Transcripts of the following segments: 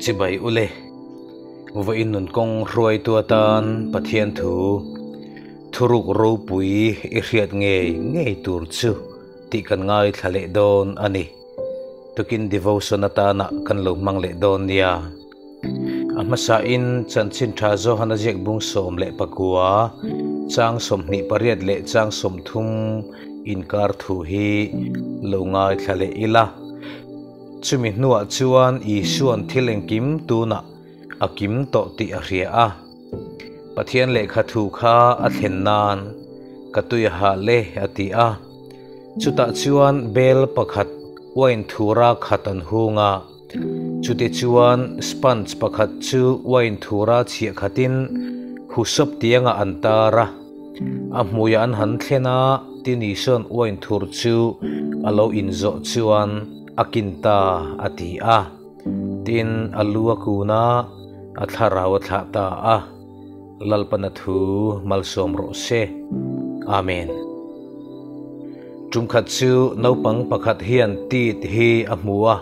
Chibai ule, vawiin nun kawng hruaitu atan Pathian thu thuruk ropui i hriat ngei ngei tur chu tih kan ngaithla leh dawn a ni. Tukin devotion atana kan lo hmang leh dawn nia. A hmasain Chanchin Tha Johana ziak bung 19, chang 28 leh chang 30 inkar thu hi lo ngaithla leh ila. Chumi hnuah chuan Isua'n thil engkim tunah a kim tawh tih a hria a. Pathian lehkha thu kha a thlen nan ka tui a hal e a ti a. Chutah chuan bel pakhat uain thura khat an hung a. Chutichuan sponge pakhat chu uain thura chhiah khatin husawp tiangah an tar a. A hmuiah an han thlen a, tin Isua'n uain thur chu a lo inzawh chuan a kin ta a ti a. Tin, a lu a kun a, a thlarau a thlah ta a. Lalpana thu malsawm rawh se. Amen. Tumkhat chu naupang pakhat hian tit hi a hmu a,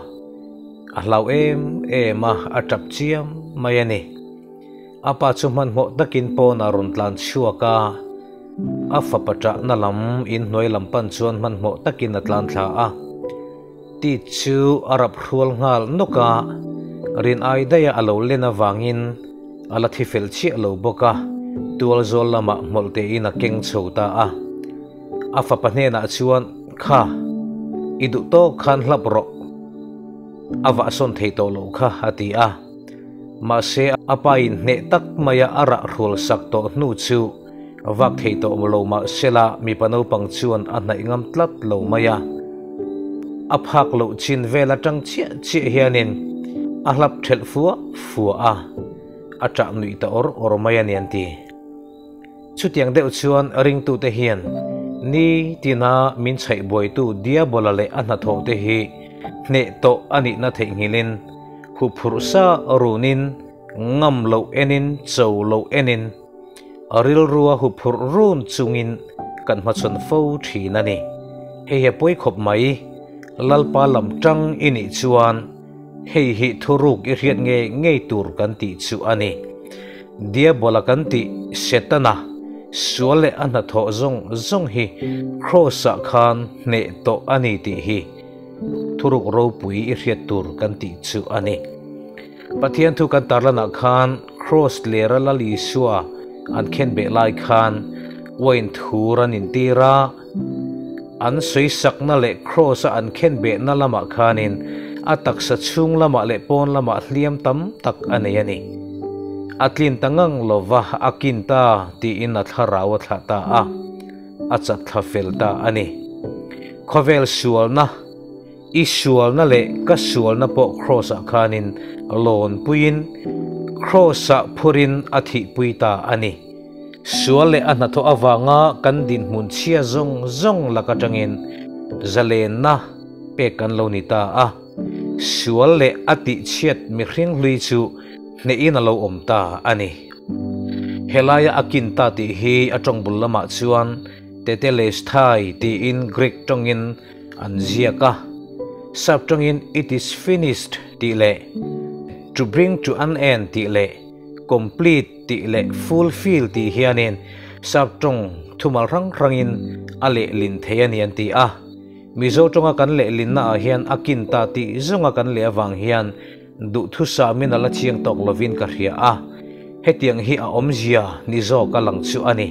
a hlau em em a, a tap chiam mai a ni. A pa chu hmanhmawh takin pawnah rawn tlan chhuak a, a fapa ṭahna lam inhnuai lam pan chuan hmanhmawh takin a tlan thla a. Tit chu a rap hrual nghal nawk a, rin ai daih a a lo len avangin a la thi fel chiah lo bawk a, tual zawl lamah hmawlh tein a keng chho ta a. A fapa hnenah chuan, Kha, i duh tawk khan hlap rawh, a vahsawn thei tawh loh kha, a ti a. Mahse, a pa in hneh tak maia a rah hrual sak tawh hnu chu vak thei tawh lo mah sela mipa naupang chuan a hnaih ngam tlat lo mai a. A phak loh chin vel atang chiah chiah hianin a hlap thelh fua fua a, a ṭah nuih ta awr awr mai a ni an ti. Chutiang deuh chuan ringtute hian ni tina min chhaih buaitu Diabola leh a hnathawhte hi hneh tawh a nihna theihnghilhin huphurh sa runin ngam loh enin cho loh enin rilrua huphurh run chungin kan hmachhawn fo thin a ni. Hei hi a pawi khawp mai, Lalpa lam tang i nih chuan hei hi thuruk i hriat ngei ngei tur kan tih chu a ni. Diabola kan tih Setana sual leh a hnathawh zawng zawng hi Kraws-ah khan hneh tawh a ni tih hi thuruk ropui i hriat tur kan tih chu a ni. Pathian thu kan tarlanah khan Kraws lera Lal Isua an khenbeh lai khan uain thur an intir a, an sawisakna leh Kraws-a an khenbehna lamah khanin a taksa chhung lamah leh pawn lamah hliam tam tak a nei a ni. A tlin ta ngang lova a kin ta tiin a thlarau a thlah ta a, a chat thla fel ta a ni. Khawvel sualna, I sualna leh ka sualna pawh Kraws-ah khanin lawnpuiin Kraws-ah phurin a thihpui ta a ni. Sual leh a hnathawh avanga kan dinhmun chhia zawng zawng lak atangin zalenna pek kan lo ni ta a, sual leh a tihchhiat mihring hlui chu hnehin a lo awm ta a ni. Helaia a kin ta tih hi a tawng bul lamah chuan Tetelestai tiin Greek tawngin an ziak a, sap tawngin It is finished tih leh To bring to an end tih leh Complete tih leh fulfill tih hianin sap tawng thumal hrang hrangin a lehlin thei a ni an ti a. Mizo tawnga kan lehlinna ah hian a kin ta tih zawnga kan leh avang hian duhthusam in a la chiang tawk lovin ka hria a, hetiang hi a awmzia ni zawk a lang chu a ni.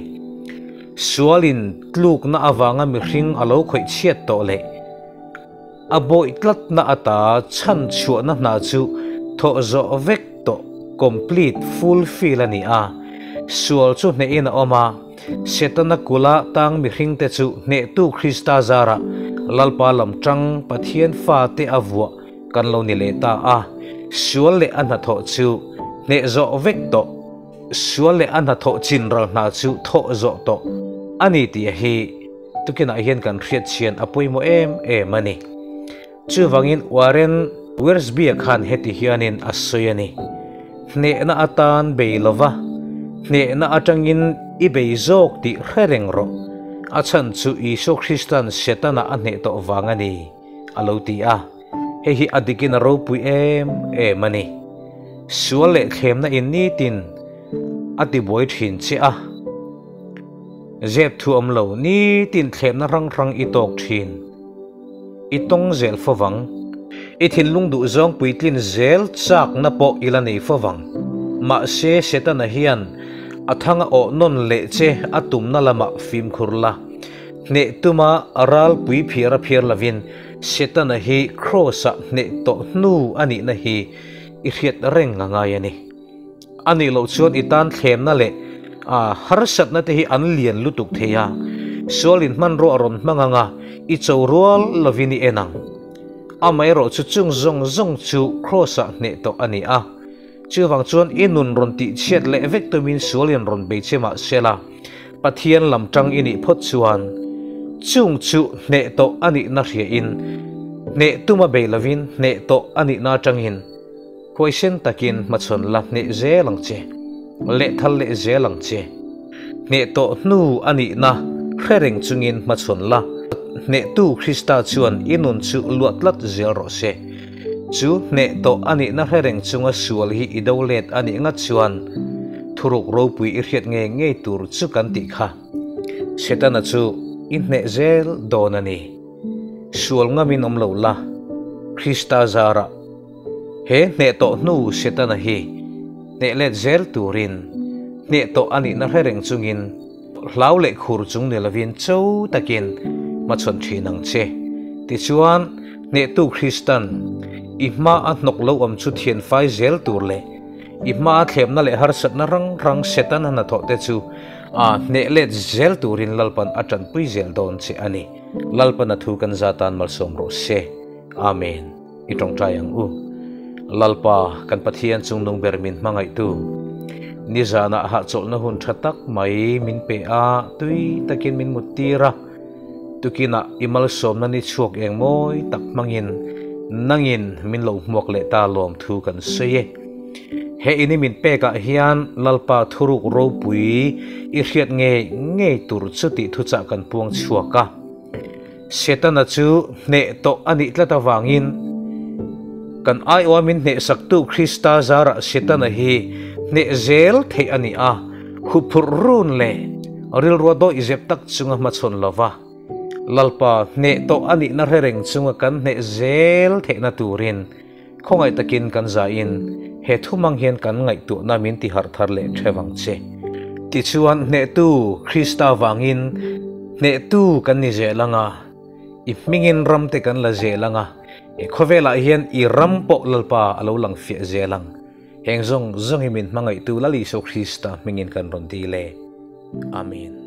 Sualin tlukna avanga mihring a lo khawih chhiat tawh leh a bawih tlatna ata chhan chhuahna hna chu thawh zawh vek tawh, complete, fulfill, a ni a. Sual chu hnehin a awm a, Setana kula tang mihringte chu hnehtu Krista zarah Lalpa lam tang Pathian fate a vuah kan lo ni leh ta a. Sual leh a hnathawh chu hneh zawh vek tawh, sual leh a hnathawh chin ral hna chu thawh zawh tawh a ni tih hi Tukinah hian kan hriat chhian a pawimawh em em a ni. Chuvangin Warren Wiersbe-a khan heti hianin a sawi a ni, Hnehna atan bei lova, hnehna atangin i bei zawk tih hre reng rawh. A chhan chu Isua Krista'n Setana a hneh tawh vang a ni, a lo ti a. Hei hi a dikin a ropui em em a ni. Sual leh thlemna in nitin a tibuai thin che a. Zep thu awm lo, nitin thlemna hrang hrang i tawk thin. I tawng zel fo vang. I thinlung duh zawng puitlin zel chakna pawh i la nei fo vang. Mahse, Setana hian a thanga awh nawn leh che a tumna lamah fimkhur la. Hneh tuma ralpui phiar a phiar lovin Setana hi Kraws-ah hneh tawh hnu a nihna hi i hriat reng a ngai a ni. A nih loh chuan i tan thlemna leh harsatna te hi an lian lutuk thei a, sualin hmanrua a rawn hmang ang a, i cho rual lovin i en ang. Amaherawh chu chung zawng zawng chu Kraws-ah hneh tawh a ni a, chuvang chuan i nun rawn tihchhiat leh vek tumin sualin rawn bei che mah se la, Pathian lam tang i nih phawt chuan chung chu hneh tawh a nihna hriain, hneh tuma bei lovin hneh tawh a nihna atangin huaisen takin hmachhawn la hneh zel ang che, lehthal leh zel ang che. Hneh tawh hnu a nihna hre reng chungin hmachhawn la, hnehtu Krista chuan i nun chu luah tlat zel rawh se. Chu hneh tawh a nihna hre reng chunga sual hi i do let a nih ngat chuan thuruk ropui i hriat ngei ngei tur chu kan tih kha. Setana chu i hneh zel dawn a ni. Sual ngamin awm lo la, Krista zarah he hneh tawh hnu Setana hi hneh let zel turin hneh tawh a nihna hre reng chungin Hlau leh khur chung ni lovin cho takin hmachhawn thin ang che. Tichuan, hnehtu Kristan i hma a hnawk lo awm chu thian fai zel tur leh i hma a thlemna leh harsatna rang rang Setana hnathawh te chu a hneh let zel turin Lalpan a tanpui zel dawn che a ni. Lalpan a thu kan za tan malsawm rawh se. Amen. I tawngtai ang u. Lalpa, kan Pathian chungnung ber min hmangaihtu, nizanah hahchawlhna hun tha tak mai min pe a, tui takin min mut tir a, tukinah i malsawmna ni chhuak eng mawi tak hmangin nangin min lo hmuak leh ta lawm thu kan sawi e. He in i min pekah hian Lalpa thuruk ropui i hriat ngei ngei tur chu tih thuchah kan puang chhuak a. Setana chu hneh tawh a nih tlat avangin kan aiawha min hnehsaktu Krista zarah Setana hi hneh zel theih a ni a, huphurh run leh rilrua dawih zep tak chunga hmachhawn lova Lalpa hneh tawh a nihna hre reng chunga kan hneh zel theihna turin Khawngaih takin kan zahin he thumang hian kan ngaihtuahna min tiharh thar leh theuh ang che. Tichuan, hnehtu Krista vangin hnehtu kan ni zel ang a, i hmingin ramte kan la zel ang a, he khawvelah hian i ram pawh Lalpa a lo lang fiah zel ang. Heng zawng zawng hi min hmangaihtu Lal Isua Krista hmingin kan rawn dil e. Amen.